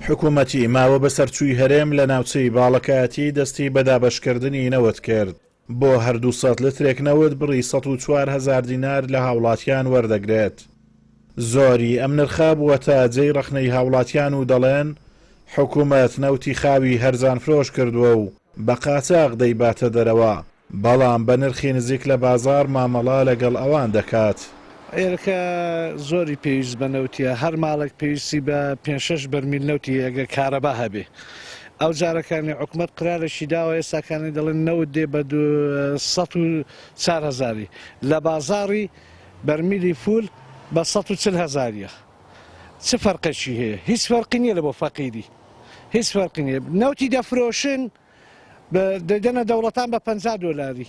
حکومەتی ماوە بەسەرچووی هەرێم لە ناوچەی باڵەکایەتی دەستی بە دابەشکردنی نەوت کرد، بۆ هەر 200 لترێک نەوت بڕی 104 هەزار دینار لە هاوڵاتیان وەردەگرێت. زۆری ئەم نرخە بووەتە جێی ڕەخنەی هاوڵاتیان و دەڵێن، حکومەت نەوتی خاوی هەرزانفرۆش کردووە و بە قاچاغ دەیباتە دەرەوە. بەڵام بە نرخی نزیک لە بازاڕ مامەڵە لەگەڵ ئەوان دەکات. ئێرەکە زۆری پێویست بە نەوتیە هەر ماڵێک پێویستی بە پێنج شەش بەرمیل نەوتی هەیە گەر کارەبا هەبێ ئەو جارەکانی حکومەت قرارێکی داوە ئێستاکانی دەڵێن نەوت دێ بە 104 هەزاری لە بازاڕی بەرمیلی فول بە 140 هەزاریە چ فەرقێکی هەیە هیچ فەرقی نییە لە بۆ فەقیری هیچ فەرقی نییە نەوتی دەفرۆشن دەیدەنە دەوڵەتان بە 50 دۆلاری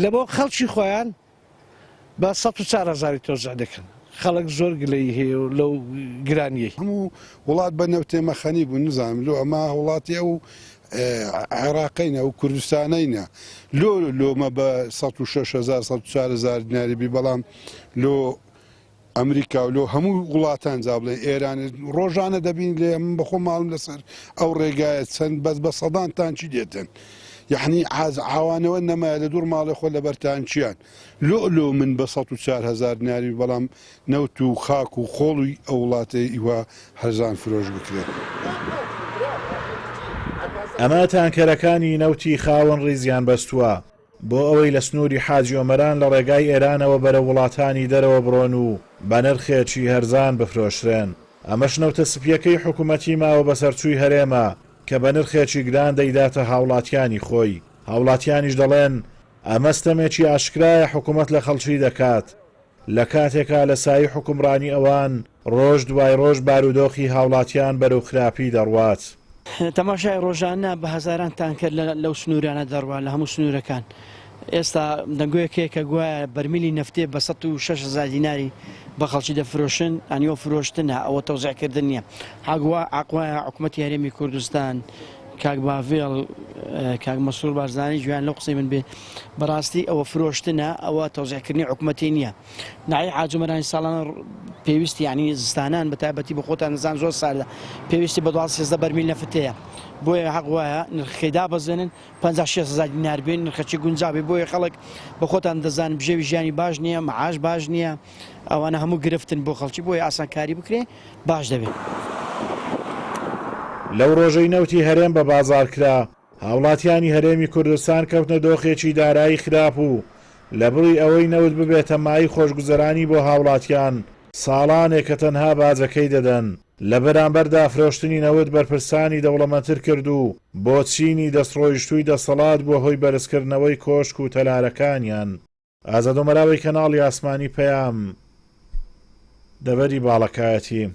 لە بۆ خەڵکی خۆیان بە 104 هەزاری تۆزع دەکەن خەڵک زۆر گلەیی هەیە و لەو گرانیەی. هەموو وڵات بە نەوتێ مەخەنی بوو نزانم لۆ ئەمە وڵاتی ئەو عێراقینە ئەو کوردستانەینە لۆ لۆمە بە 106 هزار 104 هزار دیناری بی بەڵام لۆ ئەمریکا و لۆ هەموو وڵاتان جا بڵێن ئێران ڕۆژانە دەبین لێ من بەخۆ ماڵم لەسەر ئەو ڕێگایە چەند بەس بە سەدان تانکی دێتن یعنی عاز عوانەوە نەمایە لە دوور ماڵێ خۆ لەبەر تانکیان لۆ لۆ من بە 104 هزار دیناری بەڵام نەوت و خاک و خۆڵی ئەو وڵاتەی ئیوە هەرزان فرۆش بکرێت. ئەمە تانکەرەکانی نەوتی خاوەن ڕیزیان بەستووە. بۆ ئەوەی لە سنووری حاجی ئۆمەران لە ڕێگای ئێرانەوە بەرەو وڵاتانی دەرەوە بڕۆن و بە نرخێکی هەرزان بفرۆشرێن. ئەمەش نەوتە سپییەکەی حکومەتی ماوە بەسەرچووی هەرێمە کە بە نرخێکی گران دەیداتە هاوڵاتیانی خۆی. هاوڵاتیانیش دەڵێن، ئەمە ستەمێکی ئاشکرایە حکومەت لە خەڵکی دەکات. لە کاتێکا لە سایەی حوکمڕانی ئەوان ڕۆژ دوای ڕۆژ بارودۆخی هاوڵاتیان بەرەو خراپی دەڕوات. تەماشای ڕۆژانە بە هەزاران تانکەر لەو سنوورانە دەڕوا لە هەموو سنوورەکان. ئێستا دەنگۆیەک هەیە کە گوایە بەرمیلی نەفتێ بە 106 هەزار دیناری بە خەڵکی دەفرۆشن، یانی ئەوە فرۆشتنە، ئەوە تەوزیعکردن نییە. حەق وایە حکومەتی هەرێمی کوردستان، کاک باڤێڵ، کاک مەسرور بارزانی گوێیان لەو قسەی من بێ، بەڕاستی ئەوە فرۆشتنە، ئەوە تەوزیعکردنی حکومەتی نییە. ناحیەی حاجی عومەرانی ساڵانە پێویستی یانی زستانان بە تایبەتی بە خۆتان دەزان زۆر ساردە پێویستی بە 12 13 بەرمیل نەفت هەیە بۆیە حەق وایە نرخەکەی دابەزێنن 50 60 هەزار دینار بێن نرخەکی گونجاو بێ بۆیە خەڵک بە خۆتان دەزان بژێوی ژیانی باش نییە معاش باش نییە ئەوانە هەموو گرفتن بۆ خەڵکی بۆیە ئاسانکاری بکرێ باش دەبێت. لەو ڕۆژەی نەوتی هەرێم بە بازاڕ کرا، هاوڵاتیانی هەرێمی کوردستان کەوتنە دۆخێکی دارایی خراپ و لەبڕی ئەوەی نەوت ببێتە مایەی خۆشگوزەرانی بۆ هاوڵاتیان، ساڵانێکە تەنها باجەکەی دەدەن، لە بەرامبەردا فرۆشتنی نەوت بەرپرسانی دەوڵەمەندتر کرد و بۆ چینی دەستڕۆیشتووی دەسەڵات بووە هۆی بەرزکردنەوەی کۆشک و تەلارەکانیان. ئازاد ئۆمەراوی کەناڵی ئاسمانی پەیام، دەڤەری باڵەکایەتی.